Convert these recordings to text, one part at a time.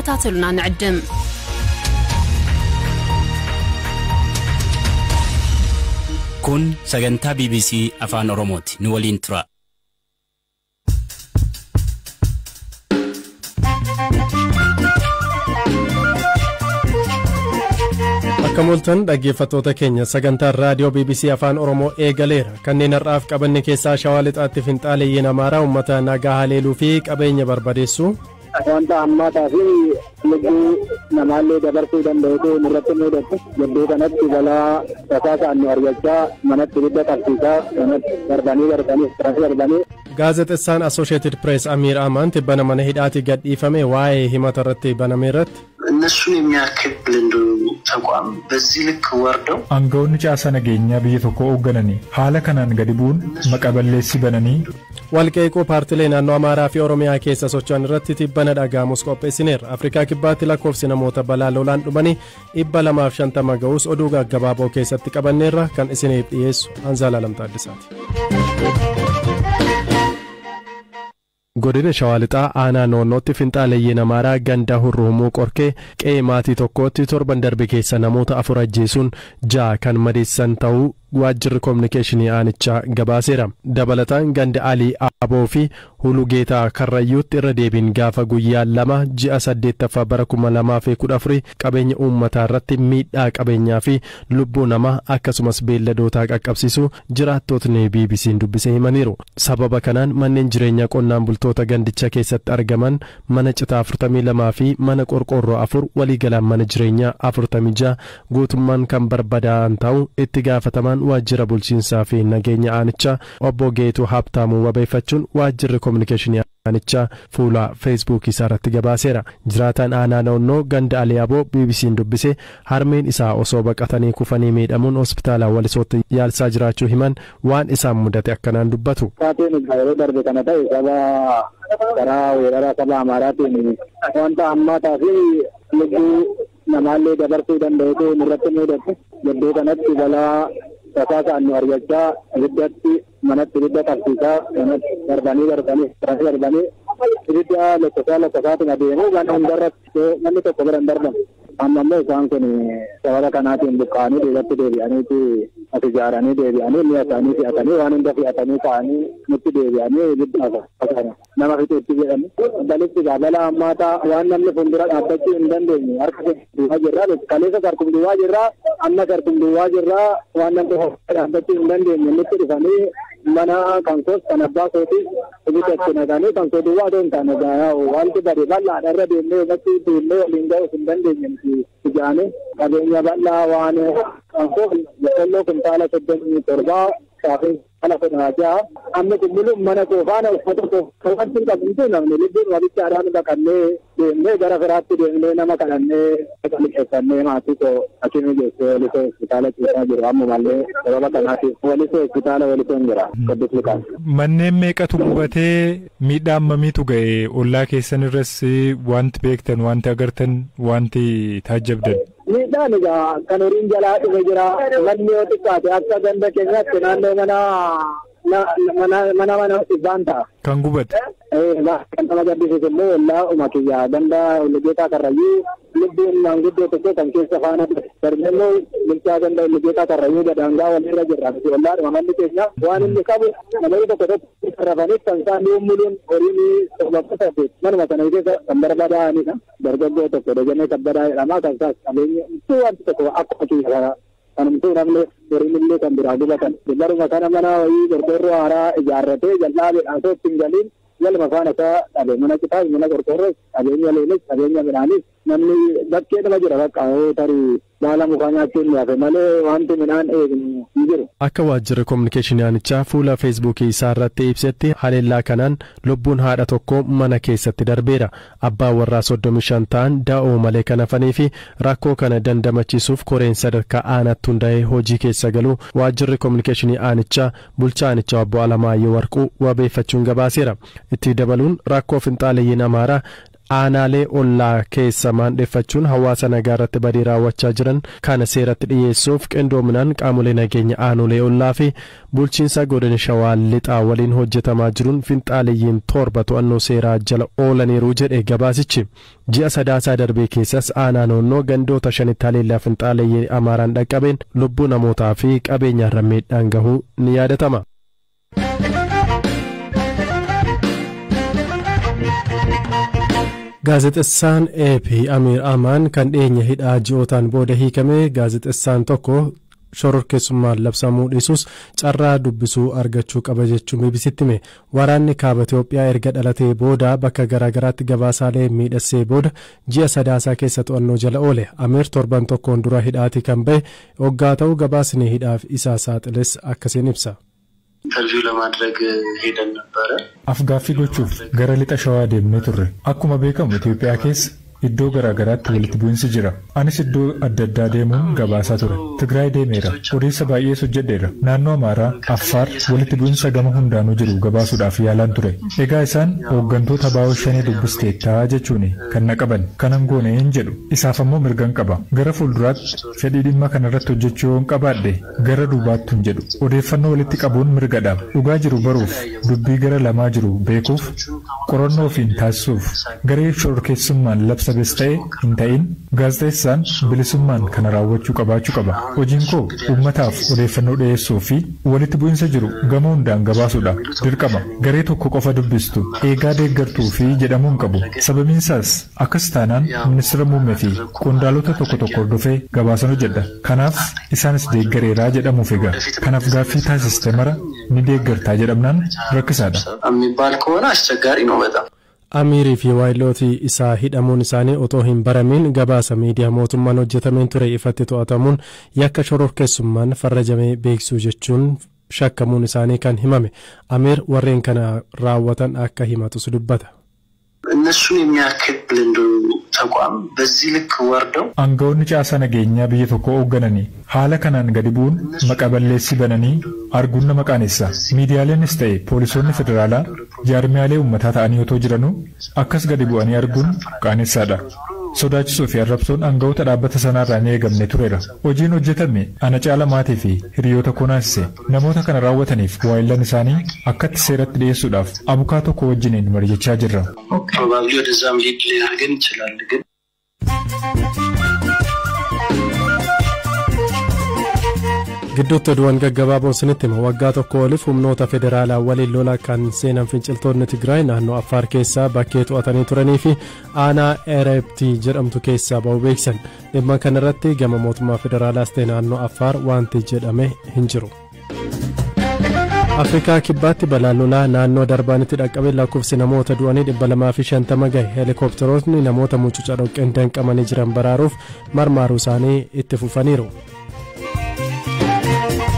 ክትከታተሉና ንዕድም። Kun sagantaa BBC Afaan Oromooti. Nu waliin tura. Akka mooltan dhaggeeffattoota keenya, sagantaan raadiyoo BBC Afaan Oromoo eegaleera. Kanneen har'aaf qabanne keessaa, Shawaa Lixaatti finxaaleeyyiin Amaaraa uummata nagaa haleeluu fi qabeenya barbadeessu. Wanta hammaataa fi lubbuu namaallee dabarsuu danda'utu nurratti mudatu. Gidduu kanatti balaa tasaasaan nu argachaa, manatti ibidda qabsiisaa, manatti darbanii darbanii darbanii. Gaazexessaan Associated Press Amiir Amaan tibbana mana hidhaatii gadhiifame waa'ee himata irratti baname irratti. እነሱን የሚያክል እንደው ተቋም በዚህ ልክ ወርደው Aangawoonni caasaa nageenyaa biyya tokko hooggananii haala kanaan gadi bu'uun maqaballeessi bananii Walqeequu paartilee naannoo Amaaraa fi Oromiyaa keessa socho'an irratti tibbana dhaga'amus qopheessineerra. Afrikaa Kibbaatti lakkoofsi namoota balaa lolaan dhumanii 250 ga'us oduu gaggabaaboo keessatti qabanneerra. Kan isiniif dhiyeessu Anzaalaa Lamtaaddisaati. Godina Shawaa Lixaa aanaa Noonnootti finxaaleeyyiin Amaaraa ganda Hurruumuu Qorkee qe'ee maatii tokkootti torban darbe keessa namoota afur ajjeesuun ja'a kan madeessan ta'uu waajjirri koominikeeshinii aanichaa gabaaseera. Dabalataan ganda Alii Aboo fi Hulugeetaa Karrayyuutti irra deebiin gaafa guyyaa 2 ji'a 8ffaa bara 2014 qabeenya uummataa irratti miidhaa qabeenyaa fi lubbuu namaa akkasumas beelladootaa qaqqabsiisuu jiraattotni BBC'n dubbise himaniiru. Sababa kanaan manneen jireenyaa qonnaan bultoota gandicha keessatti argaman mana citaa 42 fi mana qorqoorroo 4, waliigalaan mana jireenyaa 46 guutummaan kan barbadaa'an ta'uu itti gaafatamaan waajjira bulchiinsaa fi nageenya aanichaa obbo Geetuu Habtaamuu wabeeffachuun waajjirri koominikeeshinii aanichaa fuula Feesbuukii isaa irratti gabaaseera. Jiraataan aanaa Noonnoo ganda Aliyaaboo BBC'n dubbise harmeen isaa osoo baqatanii kufanii miidhamuun hospitaala Walisootti yaalsaa jiraachuu himan, waan isaan mudate akkanaan dubbatu. Taateen yeroo darbe kana ta'e saba karaa weerara saba Amaaraatiin wanta hammaataa fi lubbuu namaallee dabarsuu danda'utu nurratti mudatu. Gidduu kanatti balaa tasaasaan nu argachaa, ibiddatti manatti ibidda qabsiisaa, manatti darbanii darbanii darbanii ibidda lakkosaa lakkosaatuma deemuu mana hundarratti namni tokko bira hin darbamu. Amma immoo isaan kun sababa kanaatiin buqqa'anii duubatti deebi'aniiti as ijaaranii deebi'anii mi'a isaanii fe'atanii, waan hunda fe'atanii ka'anii nutti deebi'anii ibidda nama fixuutti jedhani. Balitti balaa hammaataa waan namni fuuldura dhaabbachuu hin dandeenye harka duwwaa jirraa, kaleessa harkum duwwaa jirraa, amma harkum duwwaa jirraa. Waan namni dhaabbachuu hin dandeenye nutti dhufanii mana kan koos kan abbaa kootis ibidda itti naqanii, kan koo duwwaa otoo hin taane wanti bade bal'aadha, irra deemnee irratti deemnee waliin ga'uuf hin dandeenye miti ijaanii qabeenya bal'aa. Waan kan koo boqqolloo kuntaala 37, xaafii kuntaala 16, amma kun mana koo faana uffata koo wanti hin qabne, namni lubbuun wabichaadhaan baqannee deemnee gara firaatti deemnee nama kadhannee liqeeffannee maatii koo hakimii geessee Walisoo hospitaala ciisaa jiru. Ammumallee sababa kanaatiif Walisoo hospitaala Walisoo hin jira Qoddis Luqaas. Manneen meeqatu gubatee? Miidhaa hammamiitu ga'e? Ollaa keessan irras wanti beektan, wanti agartan, wanti taajjabdan? Miidhaan egaa kan horiin jalaa dhume jira. Manni yoo xiqqaate akka ganda keenyaatti naannoo mana mana dhibbaan ta'a. Kan gubate? Kan nama gaddisiisu immoo ollaa uma kiyyaa ganda Ullugeetaa Karrayyuu lubbuun maanguddoo tokko kan keessa faana darbe immoo bulchaa ganda Ullugeetaa Karrayyuu gadaangaa walirra jirra. Miti ollaadhuma manni keenya. Waan inni qabu namoonni tokko tokko rafaniif kan isaan muuluun horiin 7, 8 manuma sana keessa kan barbadaa'anidha. Dargaggoo tokko Dajanee Kabbadaa jedhama, kan isaas qabeenya wanti tokko akkuma kiyya kanumtuu namni horiin illee kan biraa gubatan. Baruma kana mana wayii qorqoorroo haaraa ijaarratee jal'aa osoo ittiin galiin jalma faana isaa dhabe, mana citaas, mana qorqoorroos, qabeenya loonis, qabeenya midhaanis. Namni bakkeedhuma jira, bakka yoo tarii baala mukaa nyaachuun ni hafe malee wanti midhaan eegnu hin jiru. Akka waajjirri koominikeeshinii aanichaa fuula Feesbuukii isaa irratti ibsetti, haleellaa kanaan lubbuun haadha tokko mana keessatti darbeera. Abbaan warraa 35 ta'an da'oo malee kan hafanii fi rakkoo kana dandamachiisuuf koreen sadarkaa aanaatti hundaa'ee hojii keessa galuu waajjirri koominikeeshinii aanichaa bulchaa aanichaa obbo Alamaayyoo Warquu wabeeffachuun gabaaseera. Itti dabaluun rakkoo finxaaleeyyiin Amaaraa Aanaalee ollaa keessa maandheeffachuun hawaasa nagaa irratti badii raawwachaa jiran kana seeratti dhiyeessuuf qindoominaan qaamolee nageenya aanolee ollaa fi bulchiinsa godina Shawaa Lixaa waliin hojjetamaa jiruun finxaaleyyiin 7 to'annoo seeraa jala oolaniiru jedhe gabaasichi. Ji'a Sadaasaa darbee keessas aanaa Noonnoo gandoota 5tti haleellaa finxaaleyyii Amaaraan dhaqqabeen lubbuu namootaa fi qabeenyaarra miidhaan gahuu ni yaadatama. Gaazexessaan AP Amir Amaan kan dhiyeenya hidhaa ji'ootaan booda hiikame gaazexessaan tokko shororkeessummaan labsamuu dhiisus carraa dubbisuu argachuu qaba jechuun BBCtti hime. Waraanni kaaba Itoophiyaa erga dhalatee booda bakka garaagaraatti gabaasaalee miidhassee booda ji'a Sadaasaa keessa to'annoo jala oole. Amir torban tokkoon dura hidhaatii kan bahe hoggaa ta'u gabaasni hidhaaf isaa saaxiles akkasiin ibsa. ኢንተርቪው ለማድረግ ሄደን ነበረ። Afgaaffii gochuuf gara lixa Shawaa deemnee turre. Akkuma beekamu Itoophiyaa keessa iddoo garaagaraatti walitti bu'insi jira. Anis iddoo adda addaa deemuun gabaasaa ture. Tigraay deemeera. Odeessa baay'ees hojjedheera. Naannoo Amaaraa, Affaar walitti bu'insa gama hundaanuu jiru gabaasuudhaaf yaalaan ture. Egaa isaan hooggantoota baa'oo shanee dubbisteettaa jechuun kan na qaban. Kanan goone hin jedhu. Isaaf ammoo mirgan qaba. Gara fuulduraatti fedhii dhimma kanarratti hojjechuu yoon qabaadhe gara duubaatti hin jedhu. Odeeffannoo walitti qabuun mirgadha. Dhugaa jiru baruuf, dubbii gara lamaa jiru beekuuf, qorannoo ofiin taasisuuf, garee shororkeessummaan labsames ta'e hin ta'in gaazexeessaan bilisummaan kana raawwachuu qabaachuu qaba. Hojiin koo uummataaf odeeffannoo dhiyeessuu fi walitti bu'insa jiru gama hundaan gabaasuudha. Dirqama garee tokko qofa dubbistu eegaa deeggartuu fi jedhamuu hin qabu. Sababiinsaas akkas taanaan ministeera muummee fi qondaalota tokko tokko hordofee gabaasan hojjedha. Kanaaf isaanis deeggareeraa jedhamuuf egaa. Kanaaf gaaffii taasiste mara ni deeggartaa jedhamnaan rakkisaadha. የሚባል ከሆነ አስቸጋሪ ነው በጣም። Amiirii fi waayilooti isaa hidhamuun isaanii otoo hin baramiin gabaasa miidiyaa mootummaan hojjetameen ture ifatti to'atamuun yakka shororkeessummaan farrajamee beeksisuu jechuun shakkamuun isaanii kan himame. Amiir warreen kana raawwatan akka himatus dubbata. እነሱን የሚያክል እንደው ተቋም በዚህ ልክ ወርደው Aangawoonni caasaa nageenyaa biyya tokko hooggananii haala kanaan gadi bu'uun maqaballeessii bananii arguun nama qaanessa. Miidiyaaleenis ta'e poolisoonni federaalaa jaarmiyaalee uummataa ta'anii otoo jiranuu akkas gadi bu'anii arguun qaanessaadha. Sodaachisuu fi arrabsoon aangawoota dhaabbata sanaarraa hin eegamne tureera. Hojiin hojjetame ana caala maatii fi hiriyoota koo naasise. Namoota kana raawwataniif waayillan isaanii akkatti seeratti dhiyeessuudhaaf abukaa tokko wajjiniin mari'achaa jirra. ፕሮባብሊ ወደዛም ሊድ ሊያደርገን ይችላል ግን Gidduutti oduuwwan gaggabaaboon sinitti hima. Waggaa tokko oliif humnoota federaalaa waliin lola kan seenan finciltoonni Tigraay naannoo Affaar keessaa bakkee to'atanii turanii fi aanaa Erebtii jedhamtu keessaa ba'uu beeksisan. Dhimma kanarratti gama mootummaa federaalaas ta'e naannoo Affaar wanti jedhame hin jiru. Afrikaa Kibbaatti balaan lolaa naannoo Darbaanitti dhaqqabe lakkoofsi namoota du'anii 250 gahe. Heelikoopterootni namoota mucuca dhoqqeen danqamanii jiran baraaruuf marmaaruu isaanii itti fufaniiru.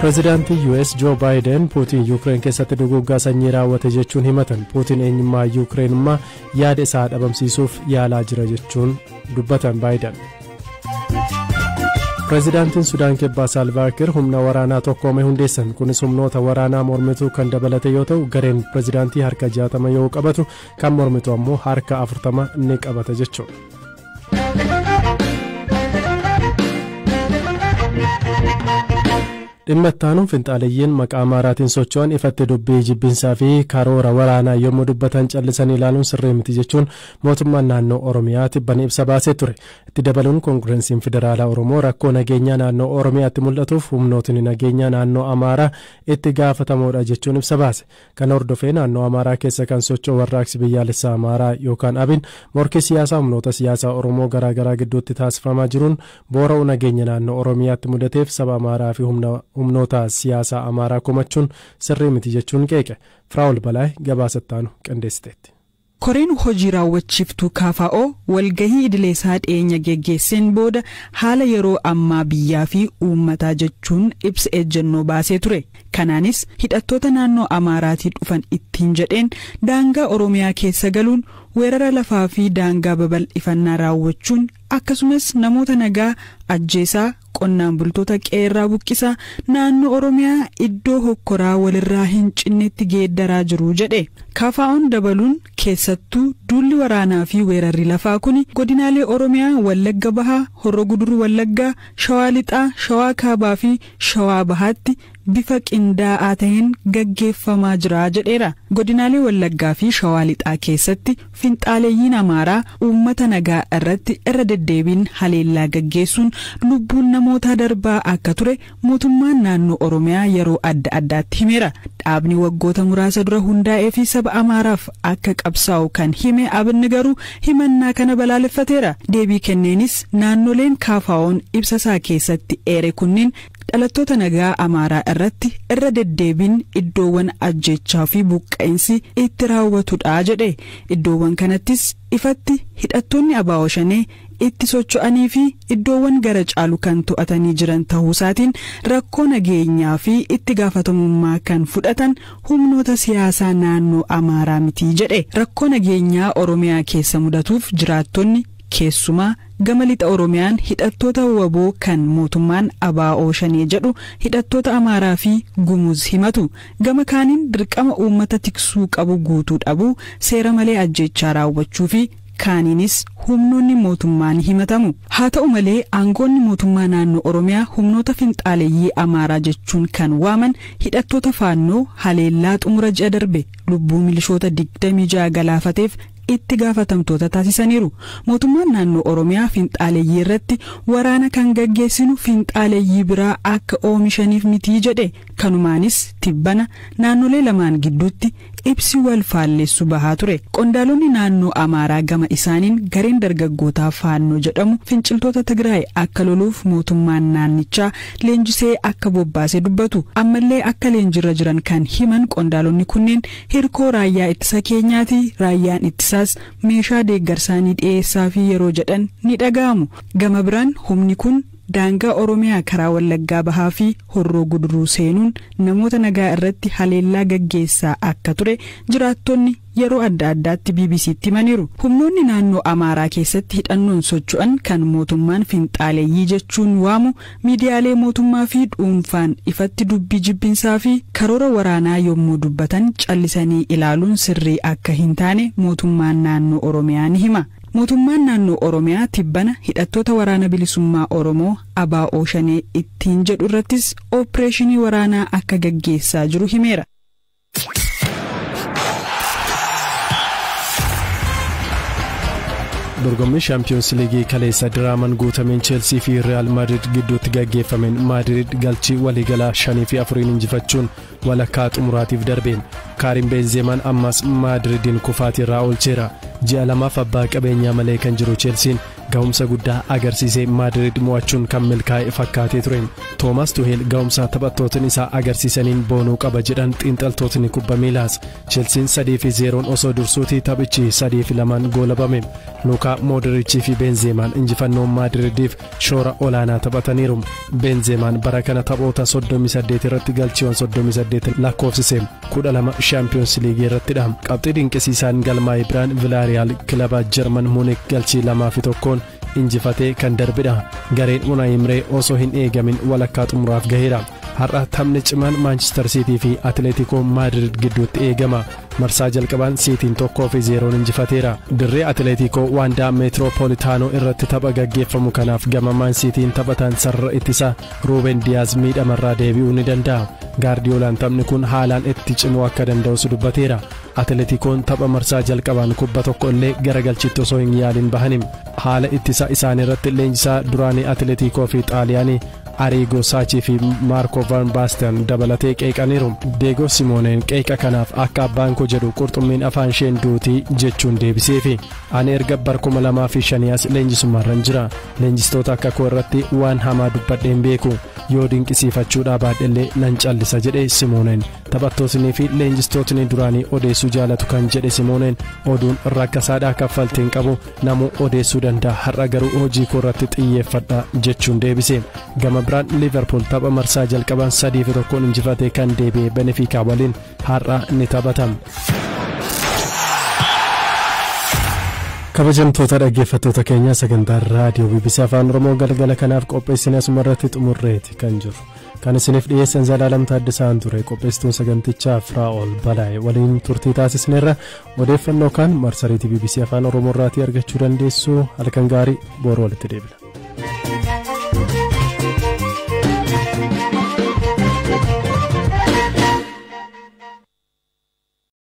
Pireezidaantii US Joo Baayiden Puutiin Yuukireen keessatti duguuggaa sanyii raawwate jechuun himatan. Puutiin eenyummaa Yuukireenummaa yaada isaa dhabamsiisuuf yaalaa jira jechuun dubbatan Baayiden. Pireezidaantiin Sudaan Kibbaa Saalvaa Kiir humna waraanaa tokkoome hundeessan. Kunis humnoota waraanaa mormituu kan dabalate yoo ta'u gareen pireezidaantii harka 60 yoo qabatu kan mormitu ammoo harka 40 ni qabata jechuudha. Dhimma itti aanuun finxaaleyyiin maqaa Amaaraatiin socho'an ifatti dubbii jibbinsaa fi karoora waraanaa yommuu dubbatan callisanii ilaaluun sirrii miti jechuun mootummaan naannoo Oromiyaa tibbana ibsa baasee ture. Itti dabaluun koongireesiin federaalaa Oromoo rakkoo nageenyaa naannoo Oromiyaatti mul'atuuf humnootni nageenyaa naannoo Amaaraa itti gaafatamoodha jechuun ibsa baase. Kana hordofee naannoo Amaaraa keessa kan socho'u warraaqsi biyyaalessaa Amaaraa yookaan Abin morkii siyaasaa humnoota siyaasaa Oromoo garaagaraa gidduutti taasifamaa jiruun boora'uu nageenya naannoo Oromiyaatti mudateef saba Amaaraa fi humnoota siyaasaa Amaaraa komachuun sirrii miti jechuun qeeqe. Firaa'ol Balaay gabaasa itti aanu qindeessiteetti. Koreen hojii raawwachiiftuu KFO walgahii idilee isaa dhiyeenya geggeesseen booda haala yeroo ammaa biyyaa fi uummataa jechuun ibsa ejjennoo baasee ture. Kanaanis hidhattoota naannoo Amaaraatii dhufan ittiin jedheen daangaa Oromiyaa keessa galuun weerara lafaa fi daangaa babal'ifannaa raawwachuun akkasumas namoota nagaa ajjeesaa, Qonnaan bultoota qeerraa buqqisaa naannoo Oromiyaa iddoo hokkoraa walirraa hin cinnetti geeddaraa jiru jedhe. KFO'n dabaluun keessattuu duulli waraanaa fi weerarri lafaa kun godinaalee Oromiyaa Wallagga Bahaa, Horro Guduruu Wallaggaa, Shawaa Lixaa, Shawaa Kaabaa fi Shawaa Bahaatti bifa qindaa'aa ta'een gaggeeffamaa jira jedheera. Godinaalee Wallaggaa fi Shawaa Lixaa keessatti finxaaleeyyiin Amaaraa uummata nagaa irratti irra deddeebiin haleellaa gaggeessuun lubbuun namoota darbaa akka ture mootummaan naannoo Oromiyaa yeroo adda addaatti himeera. Dhaabni waggoota muraasa dura hundaa'ee fi saba Amaaraaf akka qabsaa'u kan hime Abinni garuu himannaa kana balaaleffateera. Deebii kenneenis naannoleen KFO'n ibsa isaa keessatti eere kunniin dhalattoota nagaa Amaaraa irratti irra deddeebiin iddoowwan ajjechaa fi buqqa'insi itti raawwatudha jedhe. Iddoowwan kanattis ifatti hidhattoonni ABO Shanee itti socho'anii fi iddoowwan gara caalu kan to'atanii jiran ta'uu isaatiin rakkoo nageenyaa fi itti gaafatamummaa kan fudhatan humnoota siyaasaa naannoo Amaaraa miti jedhe. Rakkoo nageenyaa Oromiyaa keessa mudatuuf jiraattonni keessumaa gama lixa Oromiyaan hidhattoota waboo kan mootummaan ABO Shanee jedhu hidhattoota Amaaraa fi Gumuz himatu. Gama kaaniin dirqama uummata tiksuu qabu guutuu dhabuu, seera malee ajjechaa raawwachuu fi kaaniinis humnoonni mootummaan himatamu. Haa ta'u malee aangoonni mootummaa naannoo Oromiyaa humnoota finxaaleeyyii Amaaraa jechuun kan waaman hidhattoota Faannoo haleellaa xumura ji'a darbe lubbuu milishoota 26 galaafateef itti gaafatamtoota taasisaniiru. Mootummaan naannoo Oromiyaa finxaaleeyyii irratti waraana kan gaggeessinu finxaaleeyyii biraa akka oomishaniif mitii jedhe. Kanumaanis tibbana naannolee lamaan gidduutti ibsi wal faallessu bahaa ture. Qondaalonni naannoo Amaaraa gama isaaniin gareen dargaggootaa Faannoo jedhamu finciltoota Tigraay akka loluuf mootummaan naannichaa leenjisee akka bobbaase dubbatu. Ammallee akka leenjirra jiran kan himan qondaalonni kunneen hirkoo raayyaa ittisa keenyaati, raayyaan ittisaas meeshaa deeggarsaanii dhiyeessaa fi yeroo jedhan ni dhaga'amu. Gama biraan humni kun daangaa Oromiyaa karaa Wallaggaa Bahaa fi Horroo Guduruu seenuun namoota nagaa irratti haleellaa gaggeessaa akka ture jiraattonni yeroo adda addaatti BBC'tti himaniiru. Humnoonni naannoo Amaaraa keessatti hidhannoon socho'an kan mootummaan finxaaleeyyii jechuun waamu miidiyaalee mootummaa fi dhuunfaan ifatti dubbii jibbinsaa fi karoora waraanaa yommuu dubbatan callisanii ilaaluun sirrii akka hin taane mootummaan naannoo Oromiyaa ni hima. Mootummaan naannoo Oromiyaa tibbana hidhattoota waraana bilisummaa Oromoo ABO Shanee ittiin jedhu irrattis opereeshinii waraanaa akka gaggeessaa jiru himeera. Dorgommii Shaampiyoons Liigii kaleessa diraamaan guutameen Cheelsii fi Real Madrid gidduutti gaggeeffameen Madrid galchii waliigalaa 5-4 injifachuun walakkaa xumuraatiif darbeen. Karim Benzeemaan ammas Madridiin kufaatii irraa oolcheera. Ji'a lamaaf abbaa qabeenyaa malee kan jiru Cheelsiin ga'umsa guddaa agarsiisee Madrid mo'achuun kan milkaa'e fakkaatee ture. Toomaas Tuheel ga'umsa taphattootni isaa agarsiisaniin boonuu qaba jedhan xiinxaltootni kubba miilaas. Cheelsiin 3-0 osoo dursuutii taphichi 3-2 goolabame. Lukaa Moodirichii fi Benzeemaan injifannoo Maadridiif shoora olaanaa taphataniiru. Benzeemaan bara kana taphoota 38 irratti galchiiwwan 38 lakkoofsise. 12 Shaampiyoons Liigii irrattidha. Qabxii dinqisiisaan galmaa'e biraan Vilaariyaal kilaba Jarman Muunik galchii 2-1 injifatee kan darbedha. Gareen Unai Emery osoo hin eegamin walakkaa xumuraaf gaheera. Har'a taphni cimaan Maanchister Siitii fi Atileetikoo Maadrid gidduutti eegama. Marsaa jalqabaan Siitiin 1-0 injifateera. Dirree Atileetikoo Waandaa Meetiroopolitaanoo irratti tapha gaggeeffamu kanaaf gama Maan Siitiin taphataan sarara ittisaa Ruuben Diyaaz miidhamarraa deebi'uu ni danda'a. Gaardiyoolaan taphni kun haalaan itti cimuu akka danda'us dubbateera. Atileetikoon tapha marsaa jalqabaan kubba tokko illee garagalchitti osoo hin yaalin bahanim. Haala ittisa isaanii irratti leenjisaa duraanii Atileetikoo fi Xaaliyaanii Arigo Saachi fi Maarko Van Basten dabalatee qeeqaniiru. Deego Simooneen qeeqa kanaaf akka abbaan koo jedhu qurxummiin afaan isheen duutii jechuun deebiseefi. Ani erga bara 2005 as leenjisummaarran jira. Leenjistoota akka koo irratti waan hamaa dubbadheen beeku. Yoo dinqisiifachuudhaa baadhellee nan callisa jedhe Simooneen. Taphattootni fi leenjistootni duraanii odeessuu jaalatu kan jedhe Simooneen oduun rakkasaadhaa kaffaltiin qabu namuu odeessuu danda'a, har'a garuu hojii koo irratti xiyyeeffadha jechuun deebise. Gama biraan Liverpool tapha marsaa jalqaban 3-1 injifatee kan deebi'e Benfica waliin har'a ni taphata. Kabajamtoota dhaggeeffattoota keenya, sagantaan raadiyoo BBC Afaan Oromoo galgala kanaaf qopheessine asuma irratti xumurreeti kan jiru. Kan isiniif dhiyeessan Zalaalam Taaddasaan ture. Qopheessituun sagantichaa Firaa'ol Balaa'e waliin turtii taasisneerra. Odeeffannoo kan marsariitii BBC Afaan Oromoo irraatii argachuu dandeessu. Halkan gaarii, boru walitti deebina.